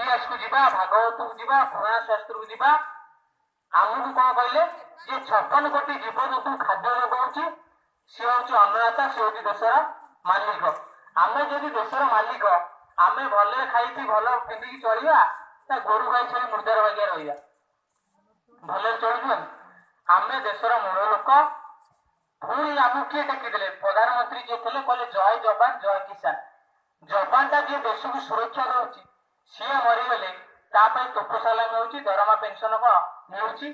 ଇତିହାସକୁ ଯିବା, ଭାଗବତକୁ ଯିବା, ପୁରାଣ ଶାସ୍ତ୍ରକୁ ଯିବା। ଆମକୁ କଣ କହିଲେ? ଯିଏ 56 କୋଟି ଜୀବଜନ୍ତୁ ଖାଦ୍ୟ ଯୋଗାଉଛି ସିଏ ହଉଛି ଅନ୍ନଦାତା, ସିଏ ହଉଛି ଦେଶର ମାଲିକ। ଆମେ ଯଦି ଦେଶର ମାଲିକ, ଆମେ ଭଲରେ ଖାଇକି ଭଲ ପିନ୍ଧିକି ଚଳିବା ନା ଗୋରୁ ଗାଈ ଛେଳି ମୁର୍ଦାର ବାଗିଆ ରହିବା? ଭଲରେ ଚଳୁଛୁ ଆମେ? ଆମେ ଦେଶର ମୂଳ ଲୋକ। ପୁଣି ଆମକୁ କିଏ ଟେକିଦେଲେ? ପ୍ରଧାନମନ୍ତ୍ରୀ ଯିଏ ଥିଲେ କହିଲେ ଜୟ ଯବାନ ଜୟ କିଷାନ। ଯବାନଟା ଯିଏ ଦେଶକୁ ସୁରକ୍ଷା ଦଉଛି ସିଏ ମରିଗଲେ ତା ପାଇଁ ତୋପ ସାଲାମି ହଉଛି, ଦରମା ପେନସନ କଣ ମିଳୁଛି।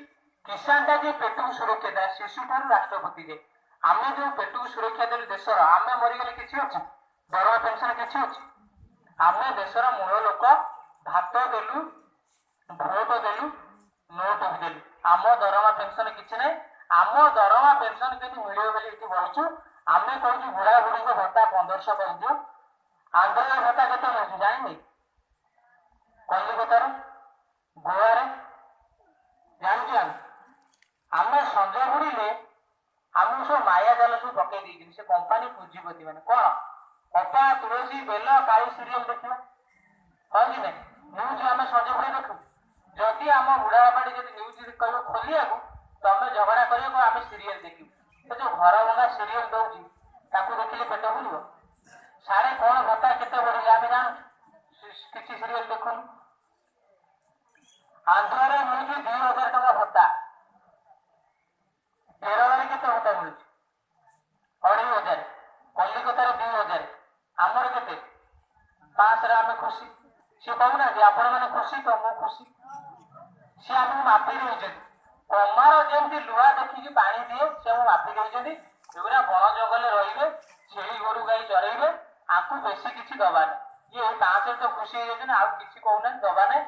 କିଷାନଟା ଯିଏ ପେଟକୁ ସୁରକ୍ଷା ଦେয়, ଶିଶୁଠାରୁ ରାଷ୍ଟ୍ରପତି ଯାଏ, ଆମେ ଯୋଉ ପେଟକୁ ସୁରକ୍ଷା ଦେଲୁ ଦେଶର, ଆମେ ମରିଗଲେ କିଛି ଅଛି? ଦରମା ପେନସନ କିଛି ଅଛି? ଆମେ ଦେଶର ମୂଳ ଲୋକ। ଭାତ ଦେଲୁ, ଭୋଟ ଦେଲୁ, ନୋଟ ବି ଦେଲୁ, ଆମ ଦରମା ପେନସନ କିଛି ନାହିଁ। ଆମ ଦରମା ପେନସନ କେମିତି ମିଳିବ ବୋଲି ଏଠି ବସିଛୁ। ଆମେ କହୁଛୁ ବୁଢା ବୁଢୀଙ୍କ ଭତ୍ତା 1500 କରିଦିଅ। ଆନ୍ଧ୍ରରେ ଭତ୍ତା କେତେ ମିଳୁଛି ଜାଣିନି? କଲିକତାରେ, ଗୋଆରେ ଜାଣିଛୁ ଆମେ? ଆମେ ସଞ୍ଜ ବୁଡ଼ିଲେ ଆମକୁ ସବୁ ମାୟା ଜାଲ ସବୁ ପକେଇ ଦେଇଛନ୍ତି ସେ କମ୍ପାନୀ ପୁଞ୍ଜିପତି ମାନେ। କଣ ଅପା ତୁଳସୀ ବେଲ କାଳୀ ସିରିଏଲ ଦେଖିବା, ହଁ କି ନାଇଁ? ନ୍ୟୁଜ ଆମେ ସଞ୍ଜ ବୁଡ଼ି ଦେଖୁ। ଯଦି ଆମ ବୁଢା ବାପାଟି ଯଦି ନ୍ୟୁଜ କହିବ ଖୋଲିବାକୁ, ତମେ ଝଗଡ଼ା କରିବ, ଆମେ ସିରିଏଲ ଦେଖିବୁ। ସେ ଯୋଉ ଘର ଭଙ୍ଗା ସିରିଏଲ ଦଉଛି ତାକୁ ଦେଖିଲେ ପେଟ ପୁରିବ? ସାଢେ କଣ ଭତ୍ତା କେତେ ବଢିଲା ଆମେ ଜାଣୁଛୁ? କିଛି ସିରିଏଲ ଦେଖୁନୁ। ଆନ୍ଧ୍ରରେ ମିଳୁଛି 2000 ଟଙ୍କା ଭତ୍ତା, କେରଳରେ କେତେ ଭତ୍ତା ମିଳୁଛି? 2500, କଲିକତାରେ 2000, ଆମର କେତେ? 500ରେ ଆମେ ଖୁସି। ସିଏ କହୁନାହାନ୍ତି ଆପଣ ମାନେ ଖୁସି ତ ମୁଁ ଖୁସି। ସିଏ ଆମକୁ ମାପି ଦେଇଛନ୍ତି। କମାର ଯେମିତି ଲୁହା ଦେଖିକି ପାଣି ଦିଏ, ସେ ଆମକୁ ମାପି ଦେଇଛନ୍ତି। ଏଗୁରା ବଣ ଜଙ୍ଗଲରେ ରହିବେ, ଛେଳି ଗୋରୁ ଗାଈ ଚରେଇବେ, ଆକୁ ବେଶୀ କିଛି ଦବାନି। ଇଏ ଏଇ 500ରେ ତ ଖୁସି ହେଇଯାଉଛନ୍ତି, ଆଉ କିଛି କହୁନାହାନ୍ତି, ଦବା ନାହିଁ।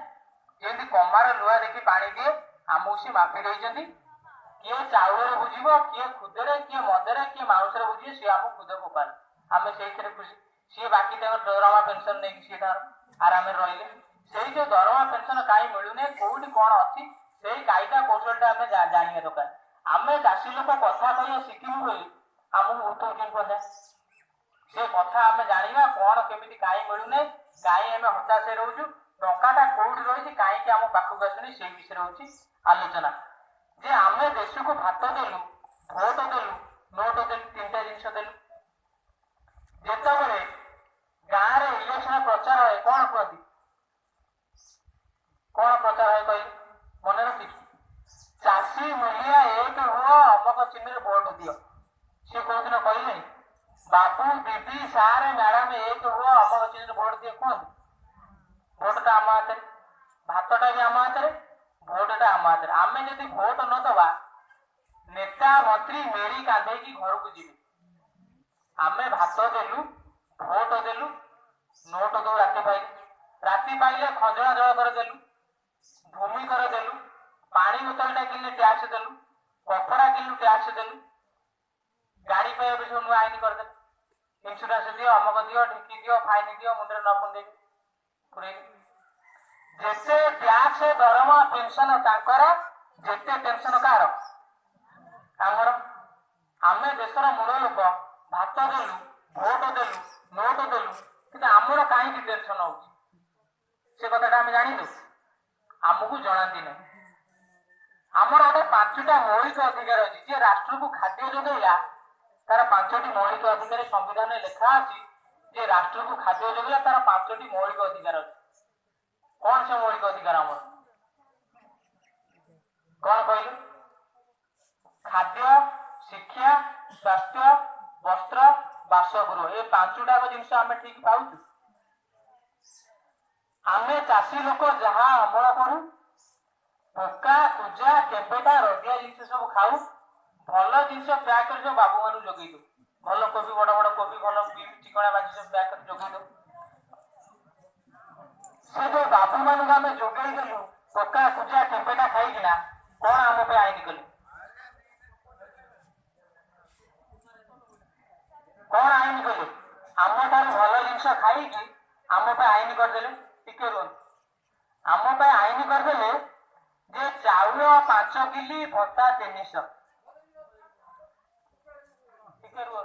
ଯେମିତି କମାର ଲୁହା ଦେଖି ପାଣି ଦିଏ, ଆମକୁ ସିଏ ମାପି ଦେଇଛନ୍ତି। କିଏ ଚାଉଳରେ ବୁଝିବ, କିଏ ଖୁଦରେ, କିଏ ମଦରେ, କିଏ ମାଉଁସରେ ବୁଝିବେ, ସିଏ ଆମକୁ ଖୁଦ ଫୋପାଡେ, ଆମେ ସେଇଥିରେ ଖୁସି। ସିଏ ବାକି ତାଙ୍କର ଦରମା ପେନସନ ନେଇକି ସିଏ ତାଙ୍କର ଆରାମରେ ରହିଲେ। ସେଇ ଯୋଉ ଦରମା ପେନସନ କାହିଁ ମିଳୁନି, କୋଉଠି କଣ ଅଛି, ସେଇ କାଇଦା କୌଶଳଟା ଆମେ ଜାଣିବା ଦରକାର। ଆମେ ଚାଷୀ ଲୋକ କଥା କହିବା ଶିଖିବୁ ବୋଲି ଆମକୁ ଉଠଉଛନ୍ତି ପଞ୍ଝା। ସେ କଥା ଆମେ ଜାଣିବା କଣ କେମିତି କାହିଁ ମିଳୁନି, କାହିଁ ଆମେ ହତାଶ ହେଇ ରହୁଛୁ, ଟଙ୍କାଟା କୋଉଠି ରହିଛି, କାହିଁକି ଆମ ପାଖକୁ ଆସୁନି, ସେଇ ବିଷୟରେ ହଉଛି ଆଲୋଚନା। ଯେ ଆମେ ଦେଶକୁ ଭାତ ଦେଲୁ, ଭୋଟ ଦେଲୁ, ନୋଟ ଦେଲୁ, ତିନିଟା ଜିନିଷ ଦେଲୁ। ଯେତେବେଳେ ଗାଁରେ ଇଲେକ୍ସନ ପ୍ରଚାର ହୁଏ କଣ କୁହନ୍ତି? କଣ ପ୍ରଚାର ହୁଏ କହିଲେ? ମନେ ରଖିଛୁ? ଚାଷୀ ମୂଲିଆ ଏକ ହୁଅ, ଅମକ ଚିହ୍ନରେ ଭୋଟ ଦିଅ। ସିଏ କୋଉଦିନ କହିଲେଣି ବାବୁ ଦିଦି ସାରେ ମ୍ୟାଡାମ ଏକ ହୁଅ, ଅମକ ଚିହ୍ନରେ ଭୋଟ ଦିଅ? କୁହନ୍ତି? ଭୋଟଟା ଆମ ହାତରେ, ଭାତଟା ବି ଆମ ହାତରେ, ଭୋଟଟା ଆମ ହାତରେ। ଆମେ ଯଦି ଭୋଟ ନ ଦବା, ନେତା ମନ୍ତ୍ରୀ ମେରି କାନ୍ଧେଇକି ଘରକୁ ଯିବେ। ଆମେ ଭାତ ଦେଲୁ, ଭୋଟ ଦେଲୁ, ନୋଟ ଦଉ ରାତି ପାଇଲେ, ରାତି ପାଇଲେ ଖଞ୍ଜଣା ଜଳ କର ଦେଲୁ, ଭୂମି କର ଦେଲୁ, ପାଣି ବୋତଲଟା କିଣିଲେ ଟ୍ୟାକ୍ସ ଦେଲୁ, କପଡ଼ା କିଣିଲୁ ଟ୍ୟାକ୍ସ ଦେଲୁ, ଗାଡି ପାଇଁ ଏବେ ସବୁ ନୂଆ ଆଇନ କରିଦେଲେ, ଇନ୍ସୁରାନ୍ସ ଦିଅ, ଅମକ ଦିଅ, ଢିଙ୍କି ଦିଅ, ଫାଇନ ଦିଅ, ମୁଣ୍ଡରେ ନ ପୁଣ୍ଡେଇ ପୁରେଇ। ଯେତେ ଟ୍ୟାକ୍ସ ଦରମା ପେନସନ ତାଙ୍କର, ଯେତେ ଟେନସନ କାହାର? ଆମର। ଆମେ ଦେଶର ମୂଳ ଲୋକ, ଭାତ ଦେଲୁ, ଭୋଟ ଦେଲୁ, ନୋଟ ଦେଲୁ, କିନ୍ତୁ ଆମର କାହିଁକି ଟେନସନ ହଉଛି ସେ କଥାଟା ଆମେ ଜାଣିଲୁ? ଆମକୁ ଜଣାନ୍ତି ନାହିଁ। ଆମର ଗୋଟେ 5ଟା ମୌଳିକ ଅଧିକାର ଅଛି। ଯିଏ ରାଷ୍ଟ୍ରକୁ ଖାଦ୍ୟ ଯୋଗେଇଲା ତାର 5ଟି ମୌଳିକ ଅଧିକାର ସମ୍ବିଧାନରେ ଲେଖା ଅଛି। ଯିଏ ରାଷ୍ଟ୍ରକୁ ଖାଦ୍ୟ ଯୋଗେଇଲା ତାର 5ଟି ମୌଳିକ ଅଧିକାର ଅଛି। କଣ ସେ ମୌଳିକ ଅଧିକାର ଆମର? କଣ କହିଲେ? ଖାଦ୍ୟ, ଶିକ୍ଷା, ସ୍ୱାସ୍ଥ୍ୟ, ବସ୍ତ୍ର, ବାସଗୃହ। ଏ 5ଟା ଜିନିଷ ଆମେ ଠିକ ପାଉଛୁ? ଆମେ ଚାଷୀ ଲୋକ ଯାହା ଅମଳ କରୁ, ପୋକା କୁଜା କେମ୍ପେଟା ରଦିଆ ଜିନିଷ ସବୁ ଖାଉ, ଭଲ ଜିନିଷ ପ୍ୟାକ୍ କରି ସବୁ ବାବୁ ମାନଙ୍କୁ ଯୋଗେଇ ଦଉ। ଭଲ କୋବି, ବଡ ବଡ କୋବି, ଭଲ ଚିକଣା ବାଜି ସବୁ ପ୍ୟାକ୍ କରି ଯୋଗେଇ ଦଉ। ସେ ଯୋଉ ବାବୁ ମାନଙ୍କୁ ଆମେ ଯୋଗେଇ ଦେଲୁ ପୋକା କୁଜା କେମ୍ପେଟା ଖାଇକିନା, କଣ ଆମ ପାଇଁ ଆଇନ କଲେ? କଣ ଆଇନ କଲେ? ଆମ ଠାରୁ ଭଲ ଜିନିଷ ଖାଇକି ଆମ ପାଇଁ ଆଇନ କରିଦେଲେ। ଟିକେ ରୁହନ୍ତୁ। ଆମ ପାଇଁ ଆଇନ କରିଦେଲେ ଯେ ଚାଉଳ 5 କିଲି ଭତ୍ତା 300। ଟିକେ ରୁହ,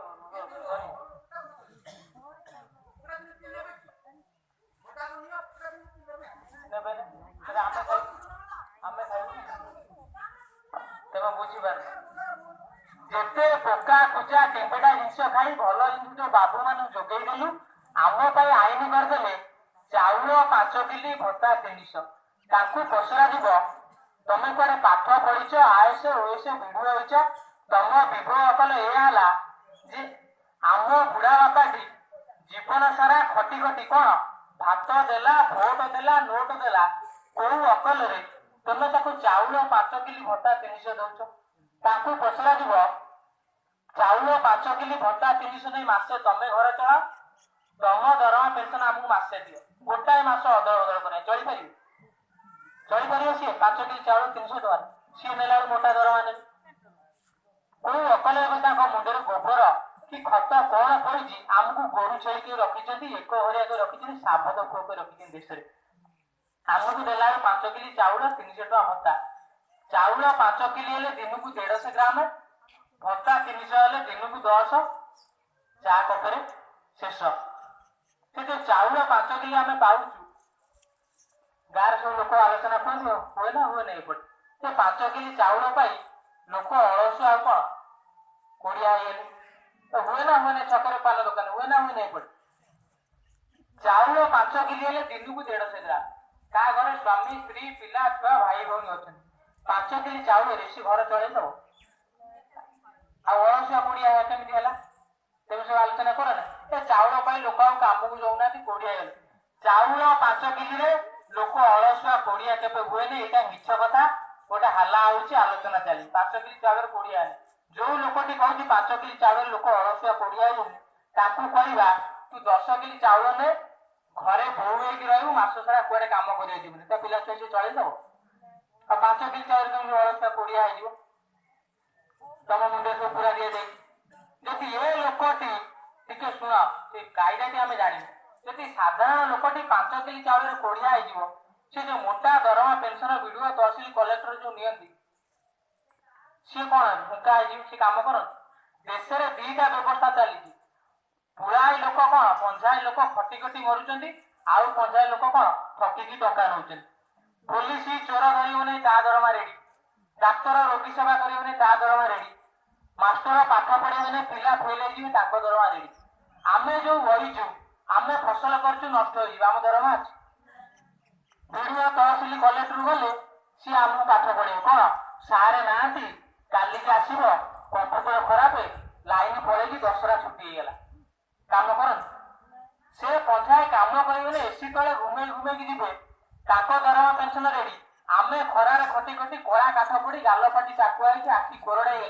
ବୁଝିପାରୁନି। ଯେତେ ପୋକା କୁଚା ଟେମ୍ପେଟା ଜିନିଷ ଖାଇ ଭଲ ଜିନିଷ ଯୋଉ ବାବୁ ମାନଙ୍କୁ ଯୋଗେଇ ଦେଲୁ, ଆମ ପାଇଁ ଆଇନ କରିଦେଲେ ଚାଉଳ 5 କିଲି ଭତ୍ତା 300। ତାଙ୍କୁ ପଚରା ଯିବ, ତମେ କୁଆଡେ ପାଠ ପଢିଛ, ଆଇଏଏସ ଓଏଏସ ବିଡିଓ ହେଇଛ, ତମ ବିଭବ ଅକଲ ଏଇଆ ହେଲା ଯେ ଆମ ବୁଢା ବାପାଟି ଜୀବନ ସାରା ଖଟି ଖଟି କଣ ଭାତ ଦେଲା, ଭୋଟ ଦେଲା, ନୋଟ ଦେଲା, କୋଉ ଅକଲରେ ତମେ ତାକୁ ଚାଉଳ 5 କିଲି ଭତ୍ତା 300 ଦଉଛ? ତାଙ୍କୁ ପଚରା ଯିବ, ଚାଉଳ 5 କିଲି ଭତ୍ତା 300 ଦେଇ ମାସେ ତମେ ଘରେ ଚଳାଅ, ତମ ଦରମା ପେନସନ ଆମକୁ ମାସେ ଦିଅ, ଗୋଟାଏ ମାସ ଅଦଳ ବଦଳ କରିବା, ଚଳିପାରିବେ? ଚଳିପାରିବ ସିଏ? 5 କିଲି ଚାଉଳ 300 ଟଙ୍କା ସିଏ ନେଲା ବେଳକୁ ମୋଟା ଦରମା ନେବେ। କୋଉ ଅକଲରେ ତାଙ୍କ ମୁଣ୍ଡରେ ଗୋବର କି ଖତ କଣ ପଡିଛି? ଆମକୁ ଗୋରୁ ଛେଳି କରି ରଖିଛନ୍ତି, ଏକ ଘରିଆ କରି ରଖିଛନ୍ତି, ସାବତ ପୁଅ କରି ରଖିଛନ୍ତି ଦେଶରେ। ଆମକୁ ଦେଲା ବେଳକୁ 5 କିଲି ଚାଉଳ 300 ଟଙ୍କା ଭତ୍ତା। ଚାଉଳ 5 କିଲି ହେଲେ ଦିନକୁ 150 ଗ୍ରାମ, ଭତ୍ତା 300 ହେଲେ ଦିନକୁ 10, ଚା କପରେ ଶେଷ। ସେ ଯୋଉ ଚାଉଳ 5 କିଲି ଆମେ ପାଉଛୁ, ଗାଁରେ ସବୁ ଲୋକ ଆଲୋଚନା କୁହନ୍ତି ହୁଏ ନା ହୁଏ ନା ଏପଟେ? ସେ 5 କିଲି ଚାଉଳ ପାଇ ଲୋକ ଅଳସୁଆ ଆଉ କଣ କୋଡ଼ିଆ ହେଇଗଲେ। ହୁଏ ନା ହୁଏ ନା ଛକରେ ପାନ ଦୋକାନ ହୁଏ ନା ହୁଏ ନା ଏପଟେ? ଚାଉଳ 5 କିଲି ହେଲେ ଦିନକୁ 150 ଗ୍ରାମ। ତା ଘରେ ସ୍ୱାମୀ ସ୍ତ୍ରୀ ପିଲା ଛୁଆ ଭାଇ ଭଉଣୀ ଅଛନ୍ତି, 5 କିଲି ଚାଉଳରେ ସେ ଘର ଚଳେଇ ଦବ? ଆଉ ଅଳସୁଆ କୋଡ଼ିଆ କେମିତି ହେଲା? ତେବେ ସବୁ ଆଲୋଚନା କର ନା, ଏ ଚାଉଳ ପାଇଁ ଲୋକ ଆଉ କାମକୁ ଯାଉନାହାନ୍ତି, କୋଡ଼ିଆ ହେଇଗଲେ। ଚାଉଳ 5 କିଲିରେ ଲୋକ ଅଳସୁଆ କୋଡ଼ିଆ କେବେ ହୁଏନି, ଏଇଟା ମିଛ କଥା। ଗୋଟେ ହାଲା ହଉଛି, ଆଲୋଚନା ଚାଲିଛି। 5 କିଲି ଚାଉଳରେ କୋଡ଼ିଆ ହେଲେ, ଯୋଉ ଲୋକଟି କହୁଛି 5 କିଲି ଚାଉଳରେ ଲୋକ ଅଳସୁଆ କୋଡ଼ିଆ ହେଲେନି, ତାକୁ କହିବା ତୁ 10 କିଲି ଚାଉଳ ନେ, ଘରେ ବୋହୂ ହେଇକି ରହିବୁ, ମାସ ସାରା କୁଆଡେ କାମ କରିବାକୁ ଯିବୁନି, ତା ପିଲା ଛୁଆ ସିଏ ଚଳେଇଦବ। ଆଉ 5 କିଲି ଚାଉଳରେ କେମିତି ଅଳସୁଆ କୋଡ଼ିଆ ହେଇଯିବ? ତମ ମୁଣ୍ଡରେ ସବୁ ପୁରା ଦିଆଯାଇଛି। ଯଦି ଏ ଲୋକଟି, ଟିକେ ଶୁଣ, ସେ କାଇଦାଟି ଆମେ ଜାଣିନୁ, ଯଦି ସାଧାରଣ ଲୋକଟି 5 କିଲି ଚାଉଳରେ କୋଡ଼ିଆ ହେଇଯିବ, ସେ ଯୋଉ ମୋଟା ଦରମା ପେନସନ ବିଡିଓ ତହସିଲ କଲେକ୍ଟର ଯୋଉ ନିଅନ୍ତି, ସିଏ କଣ ହୁଙ୍କା ହେଇଯିବ? ସିଏ କାମ କରନ୍ତି? ଦେଶରେ ଦିଟା ବ୍ୟବସ୍ଥା ଚାଲିଛି। ପୁରାଏ ଲୋକ କଣ, ପଞ୍ଝାଏ ଲୋକ ଖଟି ଖଟି ମରୁଛନ୍ତି, ଆଉ ପଞ୍ଝାଏ ଲୋକ କଣ ଠକିକି ଟଙ୍କା ନଉଛନ୍ତି। ପୋଲିସ ଚୋର ଧରିବନି ତା ଦରମା ରେଡି, ଡାକ୍ତର ରୋଗୀ ସେବା କରିବନି ତା ଦରମା ରେଡି, ମାଷ୍ଟର ପାଠ ପଢେଇବେନି ପିଲା ଫେଲ ହେଇଯିବେ ତାଙ୍କ ଦରମା ରେଡି। ଆମେ ଯୋଉ ବହିଛୁ, ଆମେ ଫସଲ କରୁଛୁ, ନଷ୍ଟ ହେଇଯିବ, ଆମ ଦରମା ଅଛି? ବିଡିଓ ତହସିଲ କଲେକ୍ଟର ଗଲେ ସିଏ ଆମକୁ ପାଠ ପଢେଇବ କଣ? ସାରେ ନାହାନ୍ତି, କାଲିକି ଆସିବ, କମ୍ପ୍ୟୁଟର ଖରାପ, ଲାଇନ ପଳେଇକି ଦଶହରା ଛୁଟି ହେଇଗଲା, କାମ କରନ୍ତି? ସେ ପଞ୍ଝାଏ କାମ କରିବେନି, ଏସି ତଳେ ଘୁମେଇ ଘୁମେଇକି ଯିବେ, ତାଙ୍କ ଦରମା ପେନସନ ରେଡି। ଆମେ ଖରାରେ ଖଟି ଖଟି କଳା କାଠ ପଡି ଗାଲ ଫାଟି ଚାକୁଆ ହେଇକି ଆଖି କୋରଡା ହେଇଗଲେ